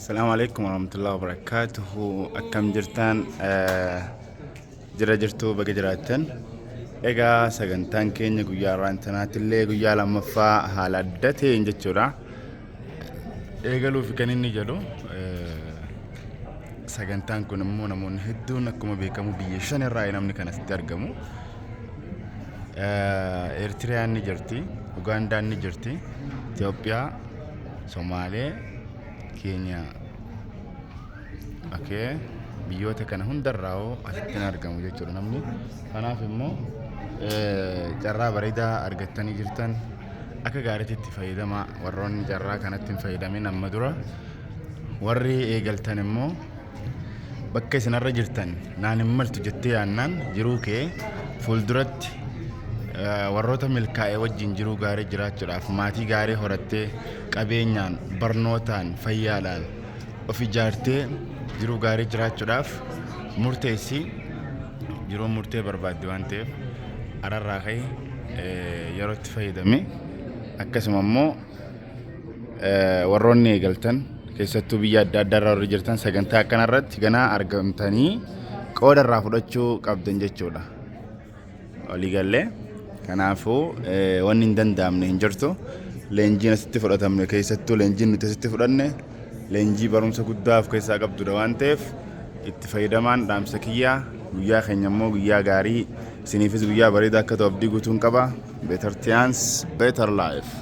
Asalaamu alaikum warahmatullahi wabarakatuhu. Akkam jirtan? Jira jirtuu, baga jiraattan. Egaa sagantaan keenya guyyaa har'aan tanaatti illee guyyaa lammaffaa haala adda ta'een jechuudha. Eegaluuf kan inni jedhu sagantaan kun immoo namoonni hedduun akkuma beekamu biyya shan irraa namni kan asitti argamu. Eertiriyaan ni jirti, Ugaandaan ni jirti, Itoophiyaa, Somaalee, Keeniyaa. Okay. Biyyoota kana hundarraa hoo asitti hin argamu jechuudha namni. Kanaaf immoo carraa bareedaa argattanii jirtan, akka gaariitti itti fayyadamaa. Warroonni carraa kanatti hin fayyadamin amma dura warri eegaltan immoo bakka isinarra jirtan naan hin maltu jettee yaannaan jiruu kee fuulduratti warroota milkaa'e wajjin jiruu gaarii jiraachuudhaaf maatii gaarii horattee, qabeenyaan, barnootaan, fayyaadhaan of ijaartee jiruu gaarii jiraachuudhaaf murteessi. Jiruun murtee barbaaddi waan ta'eef ararraa ka'e yeroo itti fayyadame. Akkasuma immoo warroonni eegaltan, keessattuu biyya adda addaa irra warri jirtan, sagantaa akkanarratti ganaa argamtanii qooda irraa fudhachuu qabdan jechuudha. Walii gallee kanaafuu wanni hin danda'amne hin jirtu. Leenjiin asitti fudhatamne, keessattuu leenjiin nuti asitti fudhanne, leenjii barumsa guddaa of keessaa qabdudha waan ta'eef itti fayyadamaan dhaamsa kiyyaa. Guyyaa keenya immoo guyyaa gaarii, isiniifis guyyaa bareedaa akka ta'u abdii guutuun qaba. Better chance, better life.